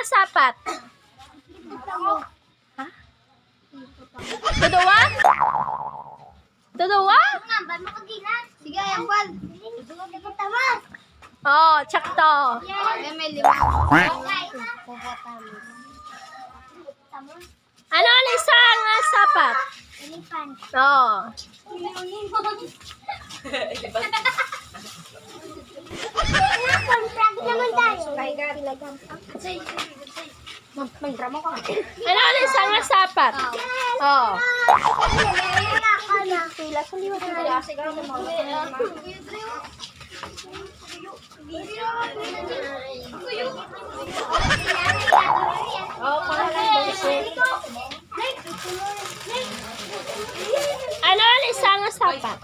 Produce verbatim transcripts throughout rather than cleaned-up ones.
Sapat. Ha? Tuduwa? Tuduwa? Sige, ang bal. Oh, tsakto. Ay, may lima. Ano ang isa nga sapat? Elephant. Oh. Kontrag naman tayo. Mag-, magdrama ka. Ano ang isa nga sapat? Oh. Pila sa liwat ng pila. Ano ang isa nga sapat?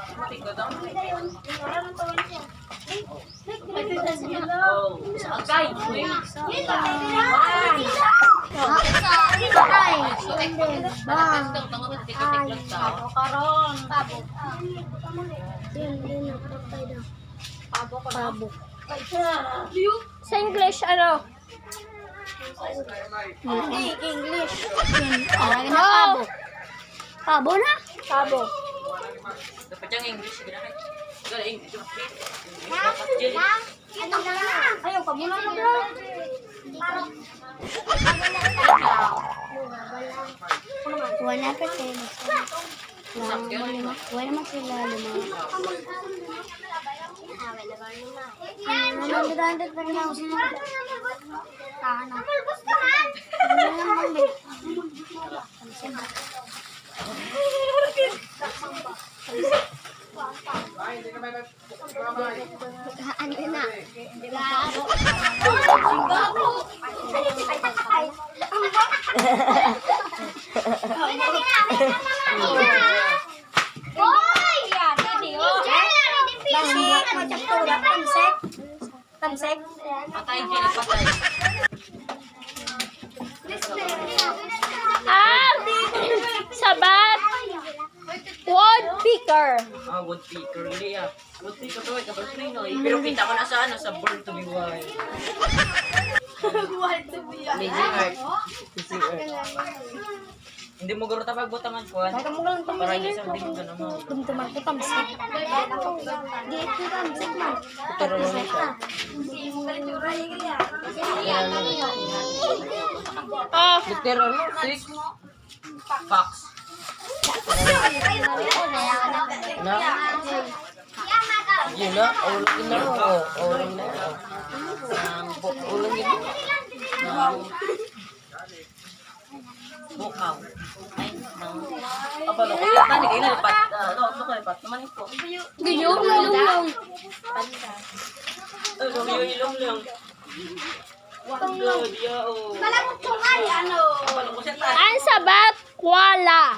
Sa English, ano? English. Oh. Pabo na? Pabo. Dapat yung English, ginahin. Gala English, okay. Ayaw ka muna na. Wala pa sila. Wala, wala, wala naman sila. Lima. Ano, hundred, hundred pa rin ako sila. Ano? Ano naman, babe? Ano na? Hoy! Basi, matsaktura, tamsek. Tamsek. Patay, Jay, patay. Ah, sabat. Woodpecker. Ah, woodpecker. Hindi ah. Woodpecker to, eh, kapag Pinoy. Pero kita ko na sa ano, sa Born to be Wild. May G R. G R. Hindi mo guro tapag butangan ko. Para hindi sa hindi ka naman. Dumduman ko tamsik. Di ito tamsik man. Pero ano siya? Ah, Literal, no? Six. Fox. Na? Yun na, ulo na, oh, ulo na, oh. Ang bu-, ulo yun. Bukaw. Ay, no. Apa, no? Uy, tani, kayo na, lipat. Ah, no, no, lipat. Naman ito. Giyong, giyong. Ay, no, yung ilong lang. Ang sabat, koala.